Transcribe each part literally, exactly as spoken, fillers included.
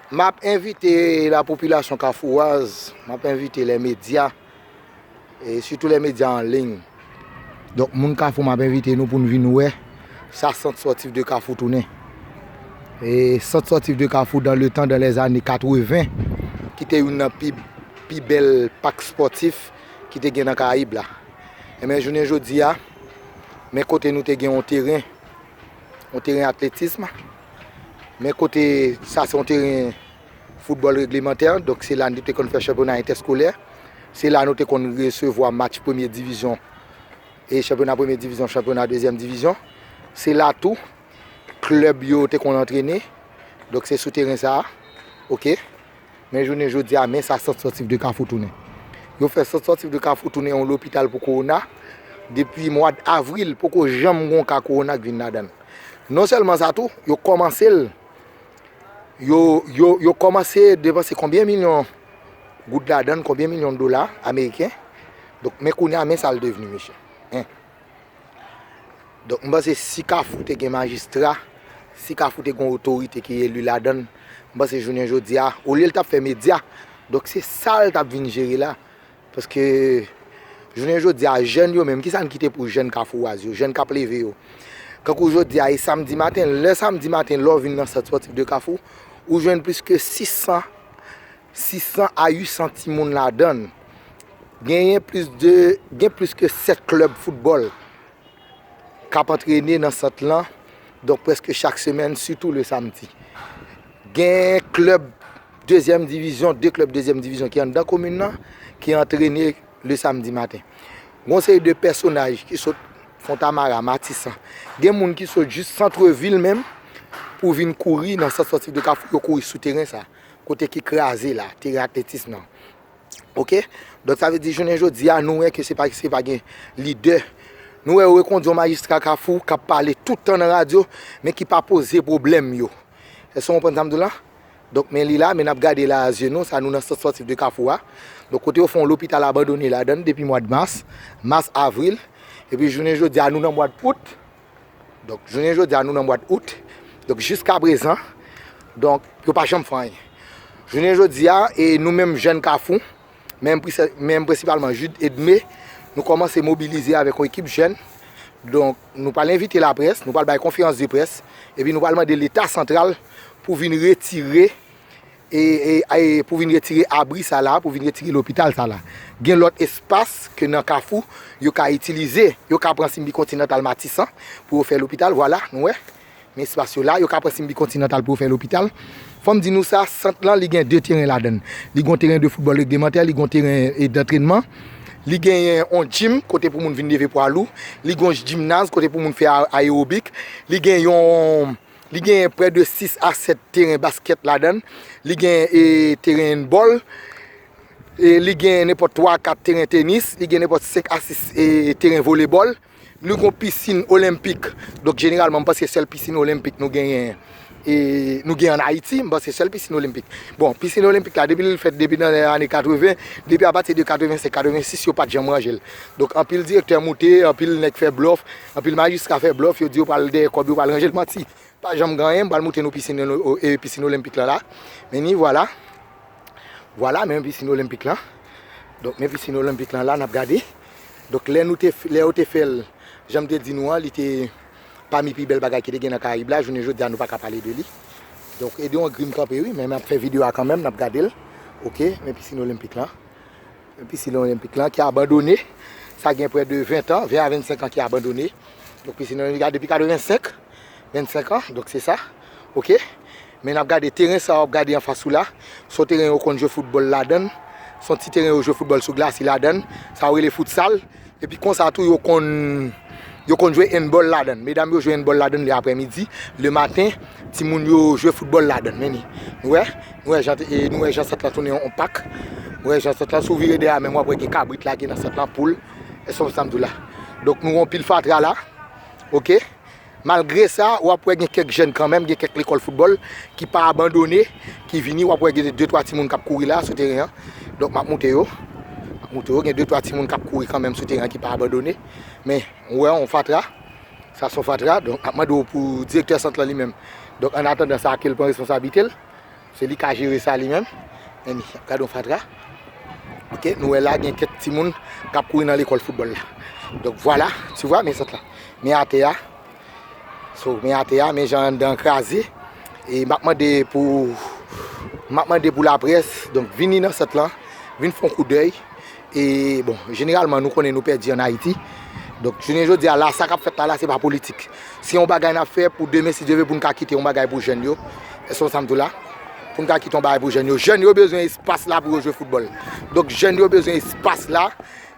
M ap envite la popilasyon kafouwaz, m ap envite lè medya, e sitou lè medya an liy. Donk, moun Kafou, m ap envite nou pou n vin wè sa Sant Spòtif de Kafou tounen. E Sant Spòtif de Kafou, dans le temps, dans les années quatre-vingts, ki te youn nan pi, pi bèl pak spòtif ki te gen nan Karayib la. Enben, jounen jodi a, men kote nou te gen yon teren, yon teren atletism. Men kote sa, se yon teren foutbòl reglemantè. Donk, se la nou te konn fè chanpyona entèskolè. Se la nou te konn resevwa match premye divizyon, e chanpyona premye divizyon, chanpyona dezyèm divizyon. Se la tou, klèb yo te konn antrene. Donk, se sou teren sa a. Oke. Men jounen jodi a, men sa Sant Spòtif de Kafou tounen. Yo fè Sant Spòtif de Kafou tounen yon lopital pou kowona. Depi mwa avril, poko janm gon ka kowona k vin ladan l. Non sèlman sa tou, yo kòmanse l, yo, yo, yo kòmanse depanse konbyen milyon goud ladan l, konbyen milyon dola ameriken. Donk, men kounye a, men sa l devni, mesye. Hein. Donk, m panse si Kafou te gen majistra, si Kafou te gen otorite ki eli ladan l, m panse jounen jodi a, olye l t ap fè medya, donk se sa l t ap vin jere la. Paske jounen jodi a, jèn yo menm, kisa n kite pou jèn kafouwaz yo, jèn k ap leve yo? Kankou jodi a, e samdi maten, lè samdi maten, lè w vin nan Sant Spòtif de Kafou, ou jwenn plis ke sis san, sis san a uit san timoun ladan l. Genyen plis de, gen plis ke sèt klèb foutbòl k ap antrene nan sant lan, donk prèske chak semèn, sitou le samdi. Gen klèb dezyèm divizyon, de klèb dezyèm divizyon ki anndan komin nan, ki antrene le samdi maten. Gon seri de pèsonaj ki sot Fontamara, Matisan. Gen moun ki sot jis santrevil menm pou vin kouri nan Sant Spòtif de Kafou, yo kouri sou teren sa, kote ki kraze la, teren atletism nan. Oke? Donk, sa vle di, jounen jodi a, nou wè ke se pa, se pa gen lidè. Nou wè yo rekondi yon majistra Kafou k ap pale tout tan nan radyo, men ki pa poze pwoblèm yo. Èske w konprann sa m di w la? Donk, men li la, men n ap gade la a zye nou, sa nou nan Sant Spòtif de Kafou a. Donk, kote yo fè yon lopital abandone ladan l depi mwa mas, mas, avril. Epi jounen jodi a, nou nan mwa out. Donk, jounen jodi a, nou nan mwa out. Donk, jiska prezan, donk, yo pa janm fè anyen. Jounen jodi a, e nou menm jèn Kafou, men, men prensipalman Jude Edmé, nou kòmanse mobilize avèk yon ekip jèn. Donk, nou pral envite laprès, nou pral bay konferans de près, epi nou pral mande Leta santral pou vin retire e, e, e pou vin retire abri sa la, pou vin retire lopital sa la. Gen lòt espas ke nan Kafou, yo ka itilize, yo ka pran Simbi Kontinantal Matisan pou yo fè lopital, vwala, nou wè. Men espas yo la, yo ka pran Simbi Kontinantal pou yo fè lopital. Fò m di nou sa, sant lan, li gen de teren ladan l. Li gen yon teren de foutbòl reglemantè, li gen yon teren, e, dantrènman. Li genyen yon gym kote pou moun vin leve pwa lou. Li gen yon jimnaz kote pou moun fè a-, ayewobik. Li gen yon Li gen prè de sis a sèt teren baskèt ladan l. Li gen, e, teren handball. E li gen nenpòt twa a kat teren tenis. Li gen nenpòt senk a sis, e, teren volebòl. Nou gen yon pisin olenpik. Donk, jeneralman, m panse sèl pisin olenpik nou genyen, e, nou genyen ann Ayiti. M panse sèl pisin olenpik. Bon, pisin olenpik la, depi l fèt, depi nan ane katreven, depi apati de katrevensenk, katrevensis, yo pa t janm ranje l. Donk, anpil direktè moute, anpil nèg fè blòf, anpil majistra fè blòf, yo di yo pral dèyè kòb, yo pral ranje l, manti. Pa janm gen anyen, m pral montre nou pisin, e, pisin olenpik lan la. Men ni, vwala. Vwala, men pisin olenpik lan. Donk, men pisin olenpik lan la, n ap gade. Donk, lè nou te f-, lè yo te fè l, jan m te di nou an, li te pami pi bèl bagay ki te gen nan Karayib la, jounen jodi a, nou pa ka pale de li. Donk, e de yon gri m kanpe, wi, men m ap fè videyo a kanmenm, n ap gade l. Oke, men pisin olenpik lan. Pisin olenpik lan ki abandone. Sa gen prè de ven an, ven a vennsenk an ki abandone. Donk, pisin olenpik la depi katrevensenk, vennsenk an, donk se sa. Oke? Men n ap gade teren sa w ap gade anfas ou la. Se yon teren yo konn jwe foutbòl ladan l. Se yon ti teren yo jwe foutbòl sou glasi ladan l. Sa yo rele futsal. Epi konsa tou, yo konn, yo konn jwe handball ladan l. Medam yo jwe handball ladan l le aprèmidi, le maten, timoun yo jwe foutbòl ladan l. Men ni, nou wè, nou wè jan, e, nou wè jan sant lan tounen yon, yon pak. Nou wè jan sant lan, si w vire dèyè a menm, w ap wè gen kabrit lage nan sant lan, poul. Èske w konprann sa m di w la? Donk, nou wè yon pil fatra la. Oke? Malgre sa, w ap wè gen kèk jèn kanmenm, gen kèk lekòl foutbòl ki pa abandone, ki vini, w ap wè gen de, de twa timoun k ap kouri la sou teren an. Donk, m ap montre yo. M ap montre yo, gen de twa timoun k ap kouri kanmenm sou teren an ki pa abandone. Men, ou wè, yon fatra. Sa se yon fatra. Donk, m ap mande w pou direktè sant lan li menm. Donk, an atandan sa, ke l pran responsablite l. Se li ka jere sa li menm. Men li ap gade yon fatra. Ok, nou wè la gen kèk timoun k ap kouri nan lekòl foutbòl la. Donk vwala, tu vois, men sant la. Men atè a. So, men atè a, men jan anndan an kraze. E m ap mande pou, m ap mande pou laprès, donk vini nan sant lan, vin fè yon koudèy. E bon, jeneralman, nou konnen nou pèdi ann Ayiti. Donk, jounen jodi a la, sa k ap fèt la, la, se pa politik. Se yon bagay n ap fè pou demen, si Dye vle, pou n ka kite yon bagay pou jèn yo. Èske w sa m di w la? Pou n ka kite yon bagay pou jèn yo. Jèn yo bezwen espas la pou yo jwe foutbòl. Donk, jèn yo bezwen espas la.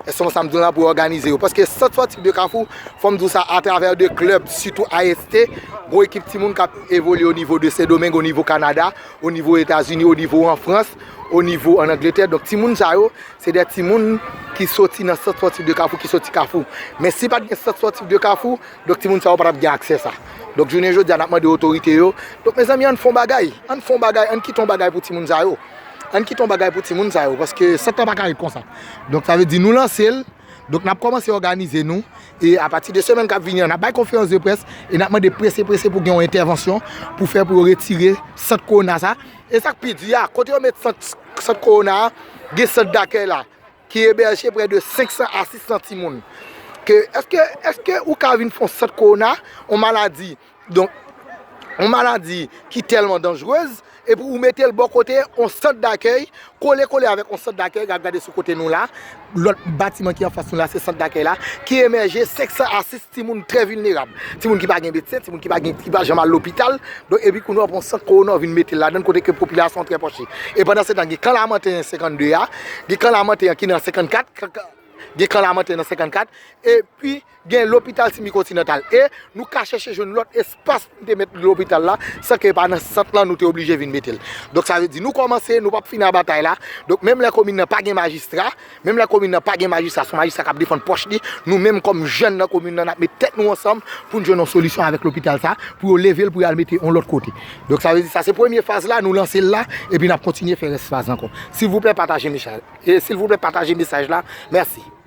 Èske w sa m di w la pou yo òganize yo? Paske sant spòtif de Kafou, fò m di w sa, atravè de klèb, sitou A S T, gwo ekip timoun k ap evolye o nivo de Sendomeng, o nivo Kanada, o nivo Etazini, o nivo an Frans, o nivo an Angletè. Donk, timoun sa yo, se de timoun ki soti nan sant spòtif de Kafou, ki soti Kafou. Men si pa t gen sant spòtif de Kafou, donk timoun sa yo pa t ap gen aksè sa. Donk, jounen jodi a, n ap mande otorite yo. Donk, mezanmi, ann fè yon bagay. Ann fè yon bagay, ann kite yon bagay pou timoun sa yo. Ann kite yon bagay pou timoun sa yo, paske sant lan pa ka ret konsa. Donk, sa vle di nou lanse l. Donk, n ap kòmanse òganize nou. E apati de semèn k ap vini an, n ap bay konferans de près e n ap mande prese, prese pou gen yon entèvansyon pou fè pou yo retire sant kowona sa. E sa k pi di a, kote yo met sant, sant kowona a, gen sant dakèy la, ki ebèje prè de senk san a sis san timoun. Ke, èske, èske ou ka vin fè yon sant kowona, yon maladi, donk, yon maladi ki tèlman danjerez, epi ou mete l bò kote yon sant dakèy, kole, kole avèk yon sant dakèy, gad, gade sou kote nou la, lòt batiman ki anfas nou la, se sant dakèy la, ki ebèje senk san a sis timoun trè vilnerab. Timoun ki pa gen medsen, timoun ki pa gen, ki pa janm al lopital. Donk, epi kounye a w pran sant kowona w vin mete l ladan l kote ke popilasyon an trè pòche. E pandan se tan, gen kan Lamanten senkannde a, gen kan Lamanten an ki nan senkannkat, gen kan Lamanten nan senkannkat, epi gen lopital Simikontinantal. E nou ka chèche jwenn lòt espas pou n te met lopital la, san ke pa nan sant lan nou te oblije vin mete l. Donk, sa vle di, nou kòmanse, nou p ap fini ak batay la. Donk, menm lè komin nan pa gen majistra, Menm lè komin nan pa gen majistra, se yon majistra k ap defann pòch li, nou menm kòm jèn nan komin nan, n ap met tèt nou ansanm pou n jwenn yon solisyon avèk lopital sa, pou yo leve l, pou y al mete yon lòt kote. Donk, sa vle di, sa se premye faz la, nou lanse l la, epi n ap kontinye fè rès faz ankò. Silvouplè, pataje mesaj. E silvouplè, pataje mesaj la. Mèsi.